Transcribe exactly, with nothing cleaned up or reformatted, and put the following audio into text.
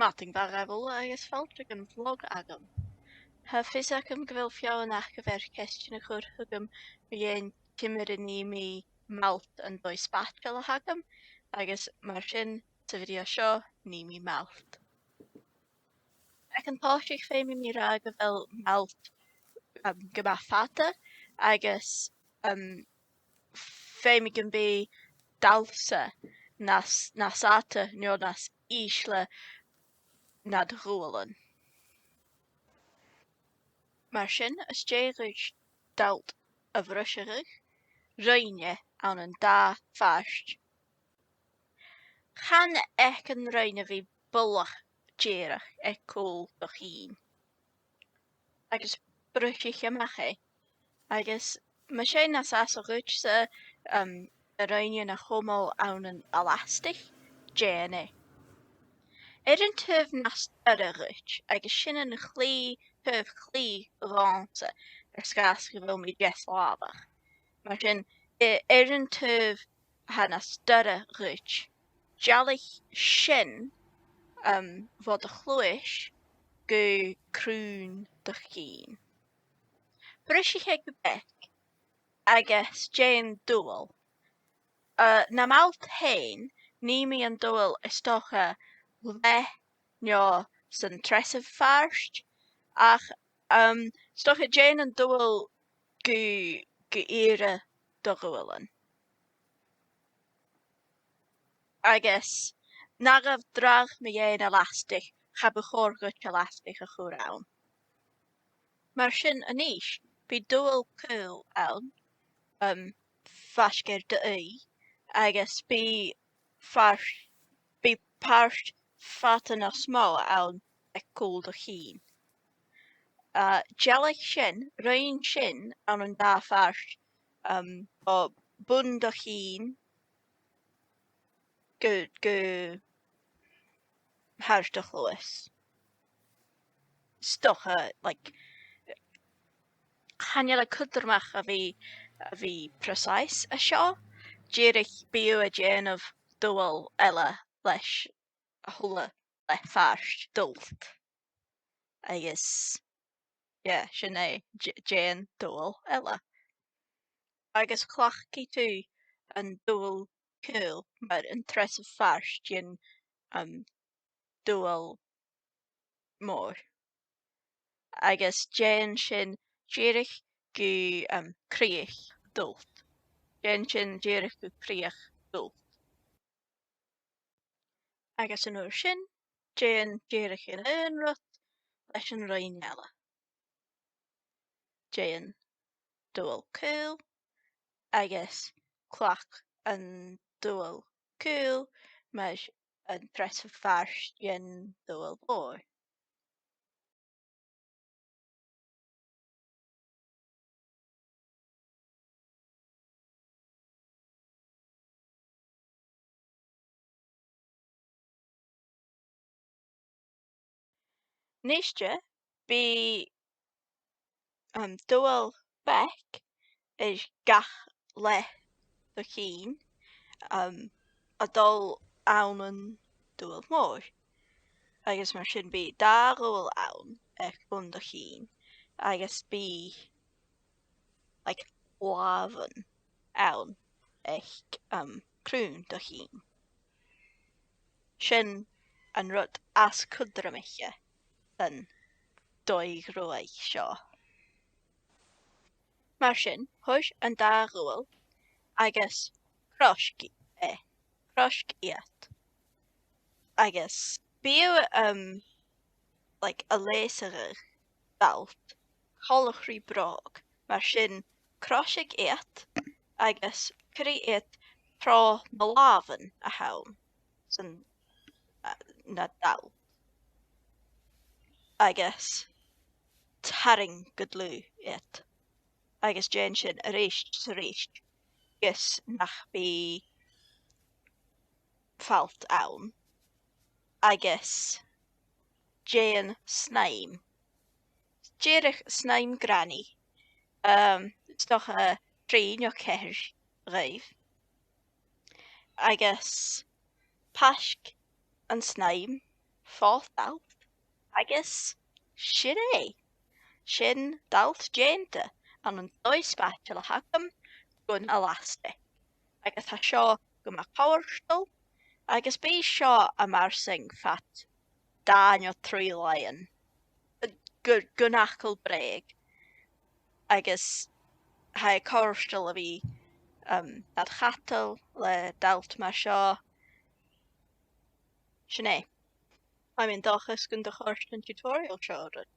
Madainn mhath dhuibh uile agus fàilte gun vlog agam. Tha fios agam gu bheil feadhainn agaibh air ceistean a chur thugam mu dheidhinn ciamar a nì mi malt an dòigh spaideil a th' agam, agus mar sin sa video seo nì mi malt. Aig an toiseach feumaidh mi ràdh gu bheil malt, um, gu math fada agus, um, feumaidh gum bi dannsa nas, nas fhada no nas ìsle nad ghualainn. Mar sin, às dèidh dhuibh d' fhalt a bhruiseadh, roinn e ann an dà phàirt. Chan fheuch an roinn a bhith buileach dìreach aig cùl do chinn. Agus bruisidh a-mach e. Agus mas e nas fhasa dhuibhse, um, an roinn a chumail ann an elastic, dèan e. Air an taobh nas duilghe dhuibh, agus sin an clì, taobh chlì dhòmhsa, air sgàth 's gu bheil mi deas-làmhach. Mar sin, a-, air an taobh a tha nas duilghe dhuibh, dealaich sin, um, bho do chluais gu crùn do chinn. Brisidh e gu beag agus dèan dubhal. Uh, nam malt fhèin, nì mi an dubhal is dòcha leth no san treasamh phàirt, ach, um, is dòcha dèan an dubhal gu, gu ìre do ghualainn. Agus na gabh dragh mu dheidhinn elastic, cha bu chòir dhut elastic a chur ann. Mar sin a-nis, bidh dubhal caol ann, um, faisg air do aghaidh, agus bidh pàirt, bidh pàirt fada nas motha ann aig cùl do chinn. Uh, dealaich sin, roinn sin ann an dà phàirt, um, o bun do chinn gu, gu thar do chluais. 'S dòcha, like, chan eil e cudromach a bhith, a bhith precise an seo. Dìreach bidh thu a' dèanamh dubhal eile leis a h-uile leth-phàirt dubhailt. Agus, yeah, sin e, d-, dèan dubhal eile. Agus cleachdaidh tu an dubhal caol mar an treasamh phàirt den, um, dubhal mòr. Agus dèan sin dìreach gu, um, crìoch dubhailt. Dèan sin dìreach gu crìoch dubhailt. Agus an uair sin, dèan dìreach an aon rud leis an roinn eile. Dèan dubhal caol agus cleachd an dubhal caol mar an treasamh phàirt den dubhal mhòr. Nise, bidh, um, dubhal beag air gach leth do chinn, um, a' dol ann an dubhal mòr. Agus mar sin bidh dà dhubhal ann aig bun do chinn, agus bidh, like, làmhan ann aig, um, crùn do chinn. Sin an rud as cudromaiche san dòigh-ghruaig seo. Mar sin, thoir an dà dhubhal agus croisg e, croisg iad. Agus bidh, um, like, a' leasachaidh d' fhalt coltach ri bròg, mar sin croisg iad agus cuir iad tro na làmhan a th' ann san, uh, nad fhalt. Agus tarraing gu dlùth iad. Agus dèan sin a-rithist 's a-rithist, gus nach bi falt ann. Agus dèan snaidhm. Dìreach snaidhm granaidh. Um, 's dòcha trì no ceithir dhuibh. Agus paisg an snaidhm fo-alt, agus sin e. Sin d' fho-alt dèanta ann an dòigh spaideil a th' agam gun Alasdair. Agus tha seo gu math comhartail, agus bidh seo a' mairsinn fad dà no trì làithean, gu, gun fhacal brèagha. Agus tha e comhartail a bhith, um, nad chadal le d' fho-alt mar seo. Sin e. Tha mi an dòchas gun do chòrd an tutorial seo ribh.